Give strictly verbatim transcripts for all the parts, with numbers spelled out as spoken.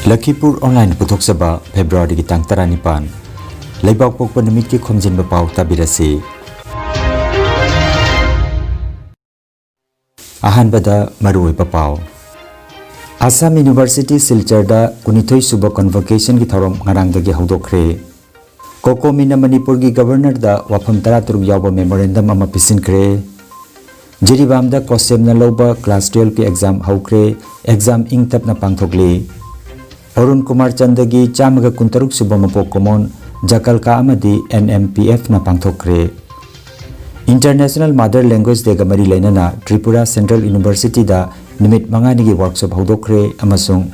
ꯂꯈꯤꯄꯨꯔ online ꯄꯨꯊꯣꯛꯆꯕ ꯐꯦꯕ꯭ꯔꯨꯋꯥꯔꯤꯒꯤ ꯇꯥꯡ ꯇꯔꯥꯅꯤꯄꯥꯟ, ꯂꯩꯕꯥꯛ ꯄꯣꯛꯄ ꯅꯨꯃꯤꯠꯀꯤ ꯈꯣꯝꯖꯤꯟꯕ ꯄꯥꯎ ꯇꯥꯕꯤꯔꯁꯤ꯫ ꯑꯍꯥꯟꯕꯗ ꯃꯔꯨꯑꯣꯏꯕ ꯄꯥꯎ꯫ ꯑꯁꯥꯝ ꯌꯨꯅꯤꯚꯔꯁꯤꯇꯤ ꯁꯤꯜꯆꯔꯗ ꯀꯨꯟꯅꯤꯊꯣꯏ ꯁꯨꯕ ꯀꯟꯚꯣꯀꯦꯁꯟꯒꯤ ꯊꯧꯔꯝ ꯉꯔꯥꯡꯗꯒꯤ ꯍꯧꯗꯣꯛꯈ꯭ꯔꯦ꯫ ꯀꯣꯀꯣꯃꯤꯅ ꯃꯅꯤꯄꯨꯔꯒꯤ ꯒꯕꯔꯅꯔꯗ ꯋꯥꯐꯝ ꯇꯔꯥꯇꯔꯨꯛ ꯌꯥꯎꯕ ꯃꯦꯃꯣꯔꯦꯟꯗꯝ ꯑꯃ ꯄꯤꯁꯤꯟꯈ꯭ꯔꯦ꯫ ꯖꯤꯔꯤꯕꯥꯝꯗ ꯀꯣꯁꯦꯝꯅ ꯂꯧꯕ ꯀ꯭ꯂꯥꯁ ꯇꯨꯌꯦꯜꯐꯀꯤ ꯑꯦꯛꯖꯥꯝ ꯍꯧꯈ꯭ꯔꯦ꯫ ꯑꯦꯛꯖꯥꯝ ꯏꯪ ꯇꯞꯅ ꯄꯥꯡꯊꯣꯛꯂꯤ꯫ ꯑꯔꯨꯟ ꯀꯨꯃꯥꯔ ꯆꯟꯗꯒꯤ ꯆꯥꯝꯃꯒ ꯀꯨꯟꯇꯔꯨꯛ ꯁꯨꯕ ꯃꯄꯣꯛ ꯀꯨꯝꯑꯣꯟ ꯖꯀꯜꯀꯥ ꯑꯃꯗꯤ ꯑꯦꯟ ꯑꯦꯝ ꯄꯤ ꯑꯦꯐꯅ ꯄꯥꯡꯊꯣꯛꯈ꯭ꯔꯦ꯫ ꯏꯟꯇꯔꯅꯦꯁꯅꯦꯜ ꯃꯥꯗꯔ ꯂꯦꯡꯒ꯭ꯋꯦꯖ ꯗꯦꯒ ꯃꯔꯤ ꯂꯩꯅꯅ ꯇ꯭ꯔꯤꯄꯨꯔꯥ ꯁꯦꯟꯇ꯭ꯔꯦꯜ ꯌꯨꯅꯤꯚꯔꯁꯤꯇꯤꯗ ꯅꯨꯃꯤꯠ ꯃꯉꯥꯅꯤꯒꯤ ꯋꯥꯔꯛꯁꯣꯞ ꯍꯧꯗꯣꯛꯈ꯭ꯔꯦ ꯑꯃꯁꯨꯡ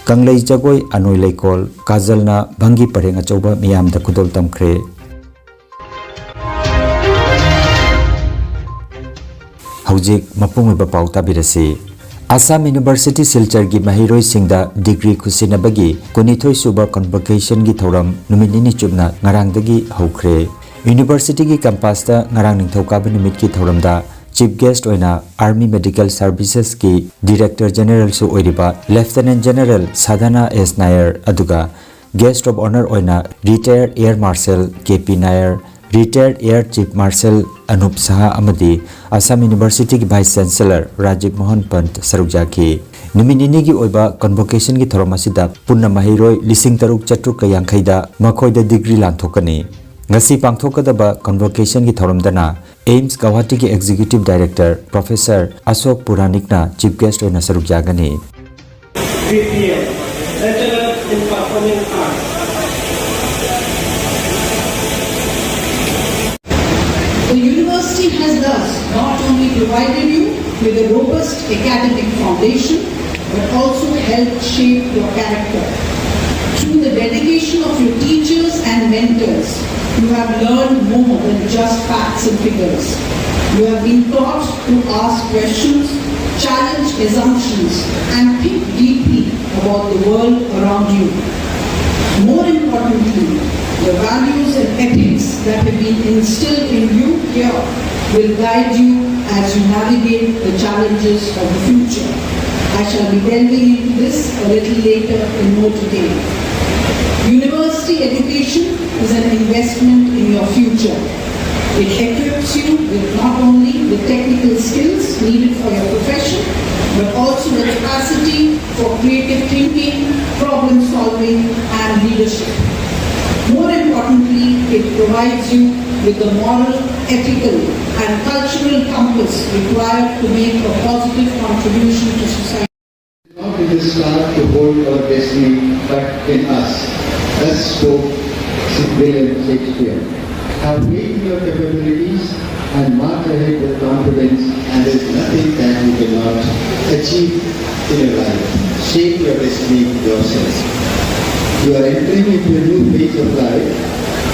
ꯀꯪꯂꯩ ꯖꯒꯣꯏ ꯑꯅꯣꯏ ꯂꯩꯀꯣꯜ ꯀꯥꯖꯜꯅ ꯚꯪꯒꯤ ꯄꯔꯦꯡ ꯑꯆꯧꯕ ꯃꯤꯌꯥꯝꯗ ꯈꯨꯗꯣꯜ ꯇꯝꯈ꯭ꯔꯦ꯫ ꯍꯧꯖꯤꯛ ꯃꯄꯨꯡ ꯑꯣꯏꯕ ꯄꯥꯎ ꯇꯥꯕꯤꯔꯁꯤ꯫ ꯑꯁꯥꯝ ꯌꯨꯅꯤꯚꯔꯁꯤꯇꯤ ꯁꯤꯜꯆꯔꯒꯤ ꯃꯍꯩꯔꯣꯏꯁꯤꯡꯗ ꯗꯤꯒ꯭ꯔꯤ ꯈꯨꯠꯁꯤꯟꯅꯕꯒꯤ ꯀꯨꯟꯅꯤꯊꯣꯏ ꯁꯨꯕ ꯀꯟꯚꯣꯀꯦꯁꯟꯒꯤ ꯊꯧꯔꯝ ꯅꯨꯃꯤꯠ ꯅꯤꯅꯤ ꯆꯨꯞꯅ ꯉꯔꯥꯡꯗꯒꯤ ꯍꯧꯈ꯭ꯔꯦ꯫ ꯌꯨꯅꯤꯚꯔꯁꯤꯇꯤꯒꯤ ꯀꯦꯝꯄꯁꯇ ꯉꯔꯥꯡ ꯅꯤꯡꯊꯧꯀꯥꯕ ꯅꯨꯃꯤꯠꯀꯤ ꯊꯧꯔꯝꯗ ꯆꯤꯐ ꯒꯦꯁ꯭ꯠ ꯑꯣꯏꯅ ꯑꯥꯔꯃꯤ ꯃꯦꯗꯤꯀꯦꯜ ꯁꯔꯚꯤꯁꯦꯁꯀꯤ ꯗꯤꯔꯦꯛꯇꯔ ꯖꯦꯅꯦꯔꯦꯜꯁꯨ ꯑꯣꯏꯔꯤꯕ ꯂꯦꯐꯇꯦꯅꯦꯟꯠ ꯖꯦꯅꯦꯔꯦꯜ ꯁꯥꯙꯅꯥ ꯑꯦꯁ ꯅꯥꯌꯔ, ꯑꯗꯨꯒ ꯒꯦꯁ꯭ꯠ ꯑꯣꯐ ꯑꯣꯅꯔ ꯑꯣꯏꯅ retire air martial K P ꯅꯥꯌꯔ, retire air chief martial Anup ꯁꯍꯥ ꯑꯃꯗꯤ ꯑꯁꯥꯝ ꯌꯨꯅꯤꯚꯔꯁꯤꯇꯤꯒꯤ ꯚꯥꯏꯁ ꯆꯥꯟꯁꯦꯂꯔ ꯔꯥꯖꯤꯕ ꯃꯣꯍꯟ ꯄꯟꯠ ꯁꯔꯨꯛ ꯌꯥꯈꯤ꯫ ꯅꯨꯃꯤꯠ ꯅꯤꯅꯤꯒꯤ ꯑꯣꯏꯕ ꯀꯟꯚꯣꯀꯦꯁꯟꯒꯤ ꯊꯧꯔꯝ ꯑꯁꯤꯗ ꯄꯨꯟꯅ ꯃꯍꯩꯔꯣꯏ ꯂꯤꯁꯤꯡ ꯇꯔꯨꯛ ꯆꯥꯇ꯭ꯔꯨꯛꯀ ꯌꯥꯡꯈꯩꯗ ꯃꯈꯣꯏꯗ ꯗꯤꯒ꯭ꯔꯤ ꯂꯥꯟꯊꯣꯛꯀꯅꯤ꯫ ꯉꯁꯤ ꯄꯥꯡꯊꯣꯛꯀꯗꯕ ꯀꯟꯚꯣꯀꯦꯁꯟꯒꯤ ꯊꯧꯔꯝꯗꯅ ꯑꯦꯝꯁ ꯒꯧꯍꯥꯇꯤꯒꯤ ꯑꯦꯛꯖꯤꯀ꯭ꯌꯨꯇꯤꯚ ꯗꯥꯏꯔꯦꯛꯇꯔ ꯄ꯭ꯔꯣꯐꯦꯁꯔ ꯑꯁꯣꯛ ꯄꯨꯔꯥꯅꯤꯛꯅ ꯆꯤꯐ ꯒꯦꯁ꯭ꯠ ꯑꯣꯏꯅ ꯁꯔꯨꯛ ꯌꯥꯒꯅꯤ꯫ B P M, Bachelor in Performing Arts. The university has thus not only provided you with a robust academic foundation, but also helped shape your character. Through the dedication of your teachers and mentors, you have learned more than just facts and figures. You have been taught to ask questions, challenge assumptions, and think deeply about the world around you. More importantly, the values and ethics that have been instilled in you here will guide you as you navigate the challenges of the future. I shall be delving into this a little later in more detail. University education is an investment in your future. It equips you with not only the technical skills needed for your profession, but also the capacity for creative thinking, problem solving, and leadership. More importantly, it provides you with the moral, ethical, and cultural compass required to make a positive contribution to society. Not in the star to hold our destiny, but in us. Thus spoke William Shakespeare. Have faith in your capabilities and march ahead with confidence, and there is nothing that you cannot achieve in your life. Shape your destiny yourself. You are entering into a new phase of life.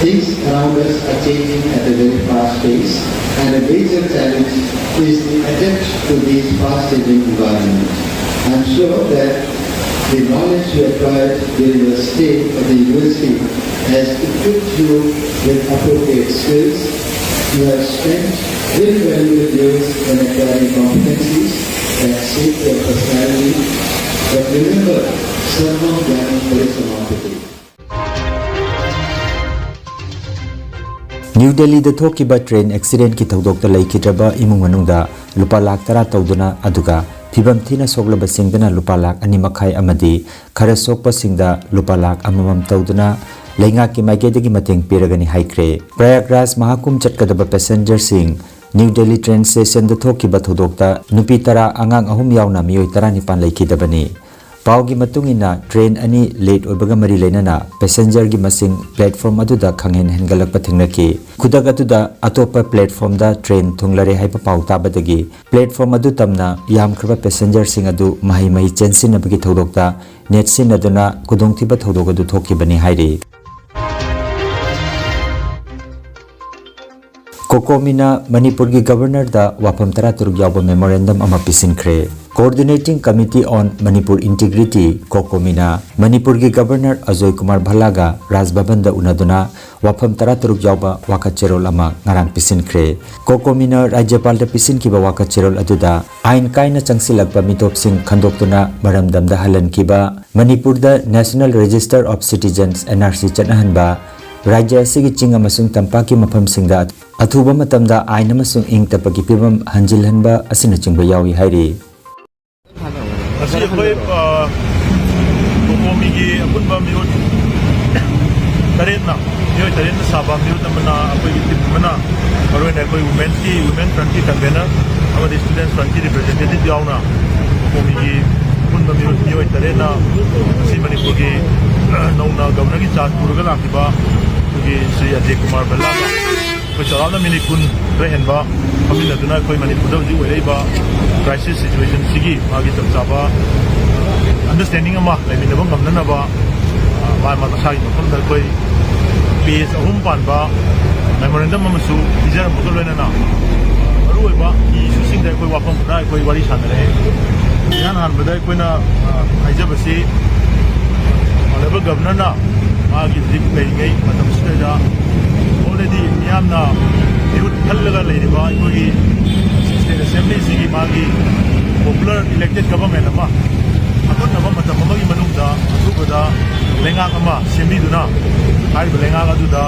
Things around us are changing at a very fast pace, and a major challenge is the adapt to these fast-changing environments. I'm sure that the knowledge you acquired during your stay at the university has equipped you with appropriate skills. You have spent very valuable years in acquiring competencies that shape your personality. But remember, sarvam jnanam parisramam pite. New ꯗꯦꯜꯂꯤꯗ ꯊꯣꯛꯈꯤꯕ train ꯑꯦꯛꯁꯤꯗꯦꯟꯠꯀꯤ ꯊꯧꯗꯣꯛꯇ ꯂꯩꯈꯤꯗ꯭ꯔꯕ ꯏꯃꯨꯡ ꯃꯅꯨꯡꯗ ꯂꯨꯄꯥ ꯂꯥꯈ ꯇꯔꯥ ꯇꯧꯗꯨꯅ, ꯑꯗꯨꯒ ꯐꯤꯕꯝ ꯊꯤꯅ ꯁꯣꯛꯂꯕꯁꯤꯡꯗꯅ ꯂꯨꯄꯥ ꯂꯥꯈ ꯑꯅꯤ ꯃꯈꯥꯏ ꯑꯃꯗꯤ ꯈꯔ ꯁꯣꯛꯄꯁꯤꯡꯗ ꯂꯨꯄꯥ ꯂꯥꯈ ꯑꯃꯃꯝ ꯇꯧꯗꯨꯅ ꯂꯩꯉꯥꯛꯀꯤ ꯃꯥꯏꯀꯩꯗꯒꯤ ꯃꯇꯦꯡ ꯄꯤꯔꯒꯅꯤ ꯍꯥꯏꯈ꯭ꯔꯦ꯫ ꯄ꯭ꯔꯌꯥꯒꯔꯥꯖ ꯃꯍꯥꯀꯨꯝ ꯆꯠꯀꯗꯕ ꯄꯦꯁꯦꯟꯖꯔꯁꯤꯡ ꯅ꯭ꯌꯨ ꯗꯦꯜꯂꯤ ꯇ꯭ꯔꯦꯟ ꯁ꯭ꯇꯦꯁꯟꯗ ꯊꯣꯛꯈꯤꯕ ꯊꯧꯗꯣꯛꯇ ꯅꯨꯄꯤ ꯇꯔꯥ, ꯑꯉꯥꯡ ꯑꯍꯨꯝ ꯌꯥꯎꯅ ꯃꯤꯑꯣꯏ ꯇꯔꯥꯅꯤꯄꯥꯟ ꯂꯩꯈꯤꯗꯕꯅꯤ꯫ ꯄꯥꯎꯒꯤ ꯃꯇꯨꯡ ꯏꯟꯅ, ꯇ꯭ꯔꯦꯟ ꯑꯅꯤ ꯂꯦꯠ ꯑꯣꯏꯕꯒ ꯃꯔꯤ ꯂꯩꯅꯅ ꯄꯦꯁꯦꯟꯖꯔꯒꯤ ꯃꯁꯤꯡ ꯄ꯭ꯂꯦꯠꯐꯣꯔꯝ ꯑꯗꯨꯗ ꯈꯪꯍꯦꯟ ꯍꯦꯟꯒꯠꯂꯛꯄ ꯊꯦꯡꯅꯈꯤ꯫ ꯈꯨꯗꯛ ꯑꯗꯨꯗ ꯑꯇꯣꯞꯄ ꯄ꯭ꯂꯦꯠꯐꯣꯔꯝꯗ ꯇ꯭ꯔꯦꯟ ꯊꯨꯡꯂꯔꯦ ꯍꯥꯏꯕ ꯄꯥꯎ ꯇꯥꯕꯗꯒꯤ ꯄ꯭ꯂꯦꯠꯐꯣꯔꯝ ꯑꯗꯨ ꯇꯝꯅ ꯌꯥꯝꯈ꯭ꯔꯕ ꯄꯦꯁꯦꯟꯖꯔꯁꯤꯡ ꯑꯗꯨ ꯃꯍꯩ ꯃꯍꯩ ꯆꯦꯟꯁꯤꯟꯅꯕꯒꯤ ꯊꯧꯗꯣꯛꯇ ꯅꯦꯠꯁꯤꯟꯅꯗꯨꯅ ꯈꯨꯗꯣꯡꯊꯤꯕ ꯊꯧꯗꯣꯛ ꯑꯗꯨ ꯊꯣꯛꯈꯤꯕꯅꯤ ꯍꯥꯏꯔꯤ꯫ ꯀꯣꯀꯣꯃꯤꯅ ꯃꯅꯤꯄꯨꯔꯒꯤ ꯒꯕꯔꯅꯔꯗ ꯋꯥꯐꯝ ꯇꯔꯥꯇꯔꯨꯛ ꯌꯥꯎꯕ ꯃꯦꯃꯣꯔꯦꯟꯗꯝ ꯑꯃ ꯄꯤꯁꯤꯟꯈ꯭ꯔꯦ꯫ Coordinating Committee on Manipur Integrity, COCOMIꯅ ꯃꯅꯤꯄꯨꯔꯒꯤ ꯒꯕꯔꯅꯔ ꯑꯖꯣꯏ ꯀꯨꯃꯥꯔ ꯚꯜꯂꯥꯒ ꯔꯥꯖ ꯚꯕꯟꯗ ꯎꯅꯗꯨꯅ ꯋꯥꯐꯝ ꯇꯔꯥꯇꯔꯨꯛ ꯌꯥꯎꯕ ꯋꯥꯀꯠ ꯆꯦꯔꯣꯜ ꯑꯃ ꯉꯔꯥꯡ ꯄꯤꯁꯤꯟꯈ꯭ꯔꯦ꯫ COCOMIꯅ ꯔꯥꯖ꯭ꯌꯄꯥꯜꯗ ꯄꯤꯁꯤꯟꯈꯤꯕ ꯋꯥꯀꯠ ꯆꯦꯔꯣꯜ ꯑꯗꯨꯗ ꯑꯥꯏꯟ ꯀꯥꯏꯅ ꯆꯪꯁꯤꯜꯂꯛꯄ ꯃꯤꯇꯣꯞꯁꯤꯡ ꯈꯟꯗꯣꯛꯇꯨꯅ ꯃꯔꯝꯗꯝꯗ ꯍꯜꯍꯟꯈꯤꯕ, ꯃꯅꯤꯄꯨꯔꯗ National Register of Citizens, NRC, ꯆꯠꯅꯍꯟꯕ, ꯔꯥꯖ꯭ꯌ ꯑꯁꯤꯒꯤ ꯆꯤꯡ ꯑꯃꯁꯨꯡ ꯇꯝꯄꯥꯛꯀꯤ ꯃꯐꯝꯁꯤꯡꯗ ꯑꯊꯨꯕ ꯃꯇꯝꯗ ꯑꯥꯏꯟ ꯑꯃꯁꯨꯡ ꯏꯪ ꯇꯞꯄꯒꯤ ꯐꯤꯕꯝ ꯍꯟꯖꯤꯜꯍꯟꯕ ꯑꯁꯤꯅꯆꯤꯡꯕ ꯌꯥꯎꯏ ꯍꯥꯏꯔꯤ꯫ ꯉꯁꯤ ꯑꯩꯈꯣꯏ, ꯑ, ꯀꯣꯀꯣꯃꯤꯒꯤ ꯑꯄꯨꯟꯕ ꯃꯤꯑꯣꯏ ꯇꯔꯦꯠꯅ, ꯃꯤꯑꯣꯏ ꯇꯔꯦꯠꯅ ꯁꯥꯕ ꯃꯤꯍꯨꯠ ꯑꯃꯅ, ꯑꯩꯈꯣꯏꯒꯤ ꯇꯤꯝ ꯑꯃꯅ, ꯃꯔꯨꯑꯣꯏꯅ ꯑꯩꯈꯣꯏ ꯋꯨꯃꯦꯟꯁꯀꯤ, ꯋꯨꯃꯦꯟ ꯐ꯭ꯔꯟꯠꯀꯤ ꯀꯟꯚꯦꯅꯔ ꯑꯃꯗꯤ ꯁ꯭ꯇꯨꯗꯦꯟꯠꯁ ꯐ꯭ꯔꯟꯠꯀꯤ ꯔꯤꯄ꯭ꯔꯖꯦꯟꯇꯦꯇꯤꯚ ꯌꯥꯎꯅ ꯀꯣꯀꯣꯃꯤꯒꯤ ꯑꯄꯨꯟꯕ ꯃꯤꯑꯣꯏ, ꯃꯤꯑꯣꯏ ꯇꯔꯦꯠꯅ ꯉꯁꯤ ꯃꯅꯤꯄꯨꯔꯒꯤ, ꯑ, ꯅꯧꯅ ꯒꯕꯔꯅꯔꯒꯤ ꯆꯥꯔꯖ ꯄꯨꯔꯒ ꯂꯥꯛꯈꯤꯕ ꯑꯩꯈꯣꯏꯒꯤ ꯁ꯭ꯔꯤ ꯑꯖꯦ ꯀꯨꯃꯥꯔ ꯚꯜꯂꯥꯒ ꯑꯩꯈꯣꯏ ꯆꯥꯎꯔꯥꯛꯅ ꯃꯤꯅꯤꯠ ꯀꯨꯟ ꯈꯔ ꯍꯦꯟꯕ ꯐꯝꯃꯤꯟꯅꯗꯨꯅ ꯑꯩꯈꯣꯏ ꯃꯅꯤꯄꯨꯔꯗ ꯍꯧꯖꯤꯛ ꯑꯣꯏꯔꯛꯏꯕ crisis situation ꯁꯤꯒꯤ ꯃꯥꯒꯤ ꯆꯞ ꯆꯥꯕ understanding ꯑꯃ ꯂꯩꯃꯤꯟꯅꯕ ꯉꯝꯅꯅꯕ, ꯑ, ꯃꯥ, ꯃꯥ ꯃꯁꯥꯒꯤ ꯃꯐꯝꯗ ꯑꯩꯈꯣꯏ page ꯑꯍꯨꯝ ꯄꯥꯟꯕ memorandum ꯑꯃꯁꯨ ꯄꯤꯖꯔꯝꯕꯒ ꯂꯣꯏꯅꯅ ꯃꯔꯨꯑꯣꯏꯕ ꯏꯁꯨꯁꯤꯡꯗ ꯑꯩꯈꯣꯏ ꯋꯥꯐꯝ ꯈꯔ ꯑꯩꯈꯣꯏ ꯋꯥꯔꯤ ꯁꯥꯟꯅꯔꯦ꯫ ꯏꯍꯥꯟ ꯍꯥꯟꯕꯗ ꯑꯩꯈꯣꯏꯅ, ꯑ, ꯍꯥꯏꯖꯕꯁꯤ Honourable Governorꯅ ꯃꯥꯒꯤ ꯍꯧꯖꯤꯛ ꯂꯩꯔꯤꯉꯩ ꯃꯇꯝꯁꯤꯗꯩꯗ already ꯃꯤꯌꯥꯝꯅ ꯃꯤꯍꯨꯠ ꯈꯜꯂꯒ ꯂꯩꯔꯤꯕ ꯑꯩꯈꯣꯏꯒꯤ State Assembly ꯁꯤꯒꯤ ꯃꯥꯒꯤ popular elected government ꯑꯃ ꯑꯀꯛꯅꯕ ꯃꯇꯝ ꯑꯃꯒꯤ ꯃꯅꯨꯡꯗ ꯑꯊꯨꯕꯗ ꯂꯩꯉꯥꯛ ꯑꯃ ꯁꯦꯝꯕꯤꯗꯨꯅ ꯍꯥꯏꯔꯤꯕ ꯂꯩꯉꯥꯛ ꯑꯗꯨꯗ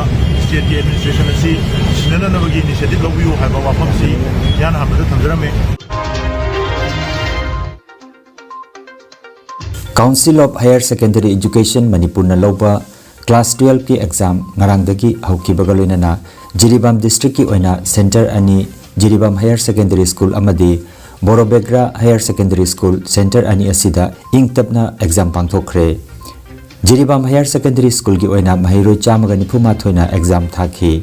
state ꯀꯤ administration ꯑꯁꯤ ꯁꯤꯟꯅꯅꯕꯒꯤ initiative ꯂꯧꯕꯤꯌꯨ ꯍꯥꯏꯕ ꯋꯥꯐꯝꯁꯤ ꯏꯍꯥꯟ ꯍꯥꯟꯕꯗ ꯊꯝꯖꯔꯝꯃꯤ꯫ Council of Higher Secondary Education ꯃꯅꯤꯄꯨꯔꯅ ꯂꯧꯕ class twelve ꯀꯤ exam ꯉꯔꯥꯡꯗꯒꯤ ꯍꯧꯈꯤꯕꯒ ꯂꯣꯏꯅꯅ ꯖꯤꯔꯤꯕꯥꯝ district ꯀꯤ ꯑꯣꯏꯅ centre ꯑꯅꯤ, ꯖꯤꯔꯤꯕꯥꯝ Higher Secondary School ꯑꯃꯗꯤ ꯕꯣꯔꯣꯕꯦꯒ꯭ꯔꯥ Higher Secondary School centre ꯑꯅꯤ ꯑꯁꯤꯗ ꯏꯪ ꯇꯞꯅ exam ꯄꯥꯡꯊꯣꯛꯈ꯭ꯔꯦ꯫ Jiribam Higher Secondary School ꯒꯤ ꯑꯣꯏꯅ ꯃꯍꯩꯔꯣꯏ ꯆꯥꯝꯃꯒ ꯅꯤꯐꯨ ꯃꯥꯊꯣꯏꯅ exam ꯊꯥꯈꯤ꯫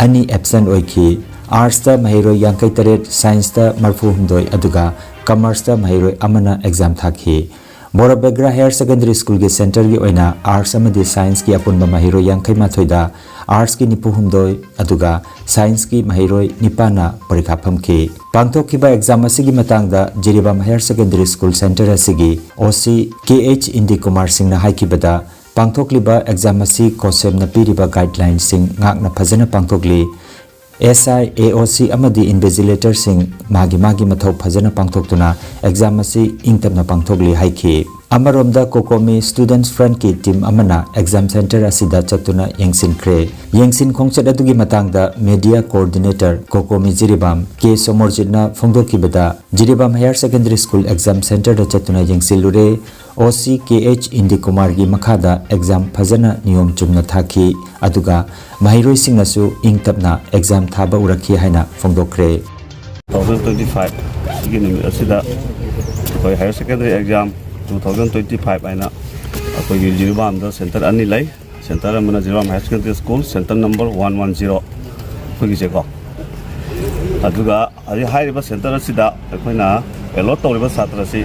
ꯑꯅꯤ absent ꯑꯣꯏꯈꯤ꯫ Arts ꯇ ꯃꯍꯩꯔꯣꯏ ꯌꯥꯡꯈꯩ ꯇꯔꯦꯠ, Science ꯇ ꯃꯔꯤꯐꯨ ꯍꯨꯝꯗꯣꯏ, ꯑꯗꯨꯒ Commerce ꯇ ꯃꯍꯩꯔꯣꯏ ꯑꯃꯅ exam ꯊꯥꯈꯤ꯫ ꯕꯣꯔꯣꯕꯦꯒ꯭ꯔꯥ Higher Secondary School ꯒꯤ centre ꯒꯤ ꯑꯣꯏꯅ Arts ꯑꯃꯗꯤ Science ꯀꯤ ꯑꯄꯨꯟꯕ ꯃꯍꯩꯔꯣꯏ ꯌꯥꯡꯈꯩ ꯃꯥꯊꯣꯏꯗ ꯑꯥꯔꯠꯁꯀꯤ ꯅꯤꯐꯨ ꯍꯨꯝꯗꯣꯏ, ꯑꯗꯨꯒ ꯁꯥꯏꯟꯁꯀꯤ ꯃꯍꯩꯔꯣꯏ ꯅꯤꯄꯥꯟꯅ ꯄꯔꯤꯈꯥ ꯐꯝꯈꯤ꯫ ꯄꯥꯡꯊꯣꯛꯈꯤꯕ ꯑꯦꯛꯖꯥꯝ ꯑꯁꯤꯒꯤ ꯃꯇꯥꯡꯗ Jiribam higher secondary school centre ꯑꯁꯤꯒꯤ ꯑꯣ ꯁꯤ ꯀꯦ ꯑꯩꯆ ꯏꯟꯗꯤꯀꯨꯃꯥꯔ ꯁꯤꯡꯅ ꯍꯥꯏꯈꯤꯕꯗ, ꯄꯥꯡꯊꯣꯛꯂꯤꯕ ꯑꯦꯛꯖꯥꯝ ꯑꯁꯤ ꯀꯣꯁꯦꯝꯅ ꯄꯤꯔꯤꯕ ꯒꯥꯏꯗꯂꯥꯏꯟꯁꯤꯡ ꯉꯥꯛꯅ ꯐꯖꯅ ꯄꯥꯡꯊꯣꯛꯂꯤ꯫ ꯑꯦꯁ ꯑꯥꯏ, ꯑꯦ ꯑꯣ ꯁꯤ ꯑꯃꯗꯤ ꯏꯟꯚꯤꯖꯤꯂꯦꯇꯔꯁꯤꯡ ꯃꯥꯒꯤ ꯃꯥꯒꯤ ꯃꯊꯧ ꯐꯖꯅ ꯄꯥꯡꯊꯣꯛꯇꯨꯅ ꯑꯦꯛꯖꯥꯝ ꯑꯁꯤ ꯏꯪ ꯇꯞꯅ ꯄꯥꯡꯊꯣꯛꯂꯤ ꯍꯥꯏꯈꯤ꯫ ꯑꯃꯔꯣꯝꯗ, ꯀꯣꯀꯣꯃꯤ ꯁ꯭ꯇꯨꯗꯦꯟꯠꯁ ꯐ꯭ꯔꯟꯠꯀꯤ ꯇꯤꯝ ꯑꯃꯅ ꯑꯦꯛꯖꯥꯝ ꯁꯦꯟꯇꯔ ꯑꯁꯤꯗ ꯆꯠꯇꯨꯅ ꯌꯦꯡꯁꯤꯟꯈ꯭ꯔꯦ꯫ ꯌꯦꯡꯁꯤꯟ ꯈꯣꯡꯆꯠ ꯑꯗꯨꯒꯤ ꯃꯇꯥꯡꯗ media coordinator COCOMI Jiribam K ꯁꯣꯃꯣꯔꯖꯤꯠꯅ ꯐꯣꯡꯗꯣꯛꯈꯤꯕꯗ, Jiribam higher secondary school exam ꯁꯦꯟꯇꯔꯗ ꯆꯠꯇꯨꯅ ꯌꯦꯡꯁꯤꯜꯂꯨꯔꯦ꯫ ꯑꯣ ꯁꯤ ꯀꯦ ꯑꯩꯆ ꯏꯟꯗꯤꯀꯨꯃꯥꯔꯒꯤ ꯃꯈꯥꯗ ꯑꯦꯛꯖꯥꯝ ꯐꯖꯅ ꯅꯤꯌꯣꯝ ꯆꯨꯝꯅ ꯊꯥꯈꯤ, ꯑꯗꯨꯒ ꯃꯍꯩꯔꯣꯏꯁꯤꯡꯅꯁꯨ ꯏꯪ ꯇꯞꯅ ꯑꯦꯛꯖꯥꯝ ꯊꯥꯕ ꯎꯔꯛꯈꯤ ꯍꯥꯏꯅ ꯐꯣꯡꯗꯣꯛꯈ꯭ꯔꯦ꯫ Two thousand twenty five ꯁꯤꯒꯤ ꯅꯨꯃꯤꯠ ꯑꯁꯤꯗ ꯑꯩꯈꯣꯏ higher secondary exam two thousand twenty five ꯍꯥꯏꯅ ꯑꯩꯈꯣꯏꯒꯤ ꯖꯤꯔꯤꯕꯥꯝꯗ ꯁꯦꯟꯇꯔ ꯑꯅꯤ ꯂꯩ꯫ ꯁꯦꯟꯇꯔ ꯑꯃꯅ Jiribam higher secondary school, centre number one one zero ꯑꯩꯈꯣꯏꯒꯤꯁꯦꯀꯣ꯫ ꯑꯗꯨꯒ ꯍꯧꯖꯤꯛ ꯍꯥꯏꯔꯤꯕ ꯁꯦꯟꯇꯔ ꯑꯁꯤꯗ ꯑꯩꯈꯣꯏꯅ ꯑꯦꯂꯣꯠ ꯇꯧꯔꯤꯕ ꯁꯥꯇ꯭ꯔꯁꯤ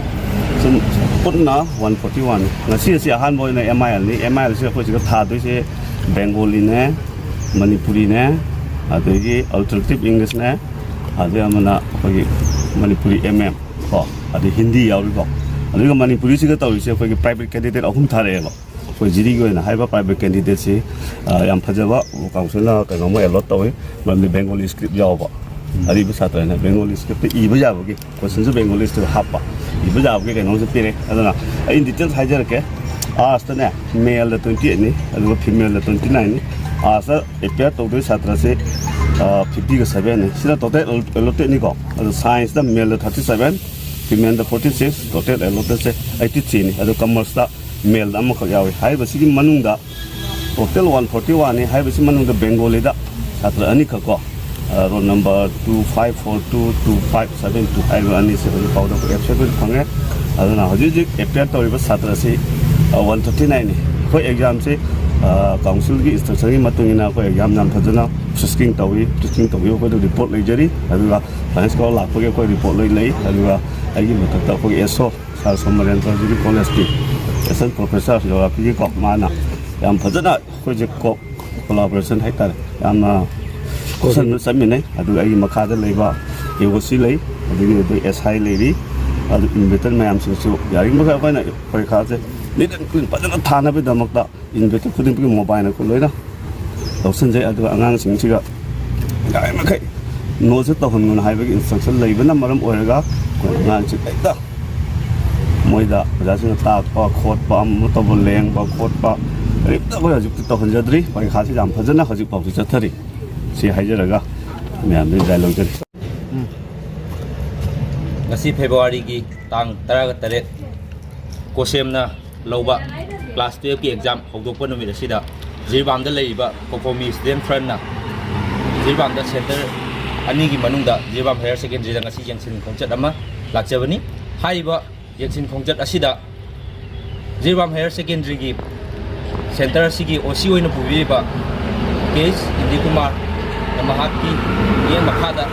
ꯁꯨꯝ ꯄꯨꯟꯅ one forty one꯫ ꯉꯁꯤ ꯑꯁꯤ ꯑꯍꯥꯟꯕ ꯑꯣꯏꯅ ꯑꯦꯝ ꯑꯥꯏ ꯑꯦꯜꯅꯤ꯫ ꯑꯦꯝ ꯑꯥꯏ ꯑꯦꯜꯁꯤ ꯑꯩꯈꯣꯏ ꯁꯤꯗ ꯊꯥꯗꯣꯏꯁꯦ ꯕꯦꯡꯒꯣꯂꯤꯅꯦ, ꯃꯅꯤꯄꯨꯔꯤꯅꯦ, ꯑꯗꯒꯤ ꯑꯜꯇꯔꯅꯦꯇꯤꯚ ꯏꯪꯂꯤꯁꯅꯦ, ꯑꯗꯩ ꯑꯃꯅ ꯑꯩꯈꯣꯏꯒꯤ ꯃꯅꯤꯄꯨꯔꯤ ꯑꯦꯝ ꯑꯦꯝ ꯀꯣ, ꯑꯗꯩ ꯍꯤꯟꯗꯤ ꯌꯥꯎꯔꯤꯀꯣ꯫ ꯑꯗꯨꯒ ꯃꯅꯤꯄꯨꯔꯤꯁꯤꯒ ꯇꯧꯔꯤꯁꯦ ꯑꯩꯈꯣꯏꯒꯤ ꯄ꯭ꯔꯥꯏꯚꯦꯠ ꯀꯦꯟꯗꯤꯗꯦꯠ ꯑꯍꯨꯝ ꯊꯥꯔꯛꯑꯦꯕ꯫ ꯑꯩꯈꯣꯏ ꯖꯤꯔꯤꯒꯤ ꯑꯣꯏꯅ ꯍꯥꯏꯔꯤꯕ ꯄ꯭ꯔꯥꯏꯚꯦꯠ ꯀꯦꯟꯗꯤꯗꯦꯠꯁꯤ, ꯑ, ꯌꯥꯝ ꯐꯖꯕ ꯀꯥꯎꯟꯁꯤꯜꯅ ꯀꯩꯅꯣꯝꯃ ꯑꯦꯂꯣꯠ ꯇꯧꯏ, ꯃꯔꯝꯗꯤ ꯕꯦꯡꯒꯣꯂꯤ ꯁ꯭ꯀ꯭ꯔꯤꯞ ꯌꯥꯎꯕ꯫ ꯑꯔꯤꯕ ꯁꯥꯇ꯭ꯔꯅ ꯕꯦꯡꯒꯣꯂꯤ ꯁ꯭ꯀ꯭ꯔꯤꯞꯇ ꯏꯕ ꯌꯥꯕꯒꯤ, ꯀꯣꯏꯁꯟꯁꯨ ꯕꯦꯡꯒꯣꯂꯤ ꯁ꯭ꯀ꯭ꯔꯤꯞ ꯍꯥꯞꯄ, ꯏꯕ ꯌꯥꯕꯒꯤ ꯀꯩꯅꯣꯝꯁꯨ ꯄꯤꯔꯦ꯫ ꯑꯗꯨꯅ ꯑꯩ ꯗꯤꯇꯦꯜꯁ ꯍꯥꯏꯖꯔꯛꯀꯦ꯫ ꯑꯥꯔꯠꯁꯇꯅꯦ, ꯃꯦꯜꯗ twenty eight ꯅꯤ, ꯑꯗꯨꯒ ꯐꯤꯃꯦꯜꯗ twenty nine ꯅꯤ꯫ ꯑꯥꯔꯠꯁꯇ ꯑꯦꯄꯤꯌꯔ ꯇꯧꯗꯣꯏ ꯁꯥꯇ꯭ꯔꯁꯤ, ꯑ, fifty ꯒ seven ꯅꯤ꯫ ꯁꯤꯅ ꯇꯣꯇꯦꯜ ꯑꯦꯂꯣꯇꯦꯠꯅꯤꯀꯣ꯫ ꯑꯗꯨ ꯁꯥꯏꯟꯁꯇ ꯃꯦꯜꯗ thirty seven, ꯐꯤꯃꯦꯜꯗ forty six, ꯇꯣꯇꯦꯜ ꯑꯦꯂꯣꯇꯦꯠꯁꯦ eighty three ꯅꯤ꯫ ꯑꯗꯨ ꯀꯃꯔꯁꯇ ꯃꯦꯜꯗ ꯑꯃꯈꯛ ꯌꯥꯎꯏ꯫ ꯍꯥꯏꯔꯤꯕꯁꯤꯒꯤ ꯃꯅꯨꯡꯗ ꯇꯣꯇꯦꯜ one forty one ꯅꯤ꯫ ꯍꯥꯏꯔꯤꯕꯁꯤ ꯃꯅꯨꯡꯗ ꯕꯦꯡꯒꯣꯂꯤꯗ ꯁꯥꯇ꯭ꯔ ꯑꯅꯤꯈꯛ ꯀꯣ, ꯑ, roll number two five four two two five seven two ꯍꯥꯏꯔꯤꯕ ꯑꯅꯤꯁꯤ ꯍꯧꯖꯤꯛ ꯐꯥꯎꯗ ꯑꯩꯈꯣꯏ ꯑꯦꯞꯁꯦꯟ ꯑꯣꯏꯅ ꯐꯪꯉꯦ꯫ ꯑꯗꯨꯅ ꯍꯧꯖꯤꯛ ꯍꯧꯖꯤꯛ ꯑꯦꯄꯤꯌꯔ ꯇꯧꯔꯤꯕ ꯁꯥꯇ꯭ꯔꯁꯤ, ꯑ, one thirty nine ꯅꯤ꯫ ꯑꯩꯈꯣꯏ ꯑꯦꯛꯖꯥꯝꯁꯤ, ꯑ, ꯀꯥꯎꯟꯁꯤꯜꯒꯤ ꯏꯟꯁꯇ꯭ꯔꯛꯁꯟꯒꯤ ꯃꯇꯨꯡ ꯏꯟꯅ ꯑꯩꯈꯣꯏ ꯑꯦꯛꯖꯥꯝ ꯌꯥꯝ ꯐꯖꯅ ꯇꯦꯁꯇꯤꯡ ꯇꯧꯏ꯫ ꯇꯦꯁꯇꯤꯡ ꯇꯧꯕꯤꯌꯨ, ꯑꯩꯈꯣꯏꯗ ꯔꯤꯄꯣꯔꯠ ꯂꯩꯖꯔꯤ꯫ ꯑꯗꯨꯒ ꯐꯥꯏꯅꯥꯟꯁ ꯀꯣ ꯂꯥꯛꯄꯒꯤ ꯑꯩꯈꯣꯏ ꯔꯤꯄꯣꯔꯠ ꯂꯣꯏ ꯂꯩ꯫ ꯑꯗꯨꯒ ꯑꯩꯒꯤ ꯃꯊꯛꯇ ꯑꯩꯈꯣꯏꯒꯤ ꯑꯦꯁ ꯑꯣ ꯁꯥꯔ ꯁꯣꯃꯔꯦꯟꯗ꯭ꯔ ꯖꯤꯔꯤ ꯀꯣꯂꯦꯖꯀꯤ ꯑꯦꯁꯤꯁꯇꯦꯟ ꯄ꯭ꯔꯣꯐꯦꯁꯔ ꯖꯤꯑꯣꯒ꯭ꯔꯥꯐꯤꯒꯤꯀꯣ, ꯃꯥꯅ ꯌꯥꯝ ꯐꯖꯅ ꯑꯩꯈꯣꯏꯁꯦ ꯀꯣ ꯀꯣꯂꯥꯕꯣꯔꯦꯁꯟ ꯍꯥꯏꯇꯥꯔꯦ, ꯌꯥꯝꯅ ꯀꯣꯏꯁꯟꯗ ꯆꯠꯃꯤꯟꯅꯩ꯫ ꯑꯗꯨꯒ ꯑꯩꯒꯤ ꯃꯈꯥꯗ ꯂꯩꯕ ꯑꯦ ꯑꯣ ꯁꯤ ꯂꯩ, ꯑꯗꯒꯤ ꯑꯩꯈꯣꯏ ꯑꯦꯁ ꯑꯥꯏ ꯂꯩꯔꯤ꯫ ꯑꯗꯨ ꯏꯟꯚꯦꯇꯔ ꯃꯌꯥꯝꯁꯤꯡꯁꯨ ꯌꯥꯔꯤꯕꯃꯈꯩ ꯑꯩꯈꯣꯏꯅ ꯄꯔꯤꯈꯥꯁꯦ ꯅꯤꯠ ꯑꯦꯟ ꯀ꯭ꯂꯤꯟ ꯐꯖꯅ ꯊꯥꯅꯕꯒꯤꯗꯃꯛꯇ ꯏꯟꯚꯦꯇꯔ ꯈꯨꯗꯤꯡꯃꯛꯀꯤ ꯃꯣꯕꯥꯏꯜ ꯑꯩꯈꯣꯏ ꯂꯣꯏꯅ ꯂꯧꯁꯤꯟꯖꯩ꯫ ꯑꯗꯨꯒ ꯑꯉꯥꯡꯁꯤꯡꯁꯤꯒ ꯌꯥꯔꯤꯃꯈꯩ ꯅꯣꯁꯁꯦ ꯇꯧꯍꯟꯒꯅꯨ ꯍꯥꯏꯕꯒꯤ ꯏꯟꯁꯇ꯭ꯔꯛꯁꯟ ꯂꯩꯕꯅ ꯃꯔꯝ ꯑꯣꯏꯔꯒ ꯑꯩꯈꯣꯏ ꯑꯉꯥꯡꯁꯤꯡ ꯍꯦꯛꯇ ꯃꯣꯏꯗ ꯑꯣꯖꯥꯁꯤꯡꯅ ꯇꯥꯛꯄ ꯈꯣꯠꯄ, ꯑꯃ ꯇꯧꯕ, ꯂꯦꯡꯕ ꯈꯣꯠꯄ ꯀꯔꯤꯝꯇ ꯑꯩꯈꯣꯏ ꯍꯧꯖꯤꯛꯇꯤ ꯇꯧꯍꯟꯖꯗ꯭ꯔꯤ꯫ ꯄꯔꯤꯈꯥꯁꯤ ꯌꯥꯝ ꯐꯖꯅ ꯍꯧꯖꯤꯛ ꯐꯥꯎꯁꯤ ꯆꯠꯊꯔꯤ꯫ ꯁꯤ ꯍꯥꯏꯖꯔꯒ ꯃꯌꯥꯝꯗ ꯕꯤꯗꯥꯏ ꯂꯧꯖꯔꯤ꯫ ꯉꯁꯤ ꯐꯦꯕ꯭ꯔꯨꯋꯥꯔꯤꯒꯤ ꯇꯥꯡ ꯇꯔꯥꯒ ꯇꯔꯦꯠ, ꯀꯣꯁꯦꯝꯅ ꯂꯧꯕ ꯀ꯭ꯂꯥꯁ ꯇꯨꯌꯦꯜꯞꯀꯤ ꯑꯦꯛꯖꯥꯝ ꯍꯧꯗꯣꯛꯄ ꯅꯨꯃꯤꯠ ꯑꯁꯤꯗ ꯖꯤꯔꯤꯕꯥꯝꯗ ꯂꯩꯔꯤꯕ ꯀꯣꯀꯣꯃꯤ ꯁ꯭ꯇꯨꯗꯦꯟꯠ ꯐ꯭ꯔꯟꯠꯅ ꯖꯤꯔꯤꯕꯥꯝꯗ ꯁꯦꯟꯇꯔ ꯑꯅꯤꯒꯤ ꯃꯅꯨꯡꯗ ꯖꯤꯔꯤꯕꯥꯝ ꯍꯥꯌꯔ ꯁꯦꯀꯦꯟꯗꯔꯤꯗ ꯉꯁꯤ ꯌꯦꯡꯁꯤꯟ ꯈꯣꯡꯆꯠ ꯑꯃ ꯂꯥꯛꯆꯕꯅꯤ꯫ ꯍꯥꯏꯔꯤꯕ ꯌꯦꯡꯁꯤꯟ ꯈꯣꯡꯆꯠ ꯑꯁꯤꯗ ꯖꯤꯔꯤꯕꯥꯝ ꯍꯥꯌꯔ ꯁꯦꯀꯦꯟꯗꯔꯤꯒꯤ ꯁꯦꯟꯇꯔ ꯑꯁꯤꯒꯤ ꯑꯣ ꯁꯤ ꯑꯣꯏꯅ ꯄꯨꯕꯤꯔꯤꯕ ꯀꯦ ꯑꯩꯆ ꯏꯟꯗꯤꯀꯨꯃꯥꯔꯅ ꯃꯍꯥꯛꯀꯤ ꯃꯤꯠꯌꯦꯡ ꯃꯈꯥꯗ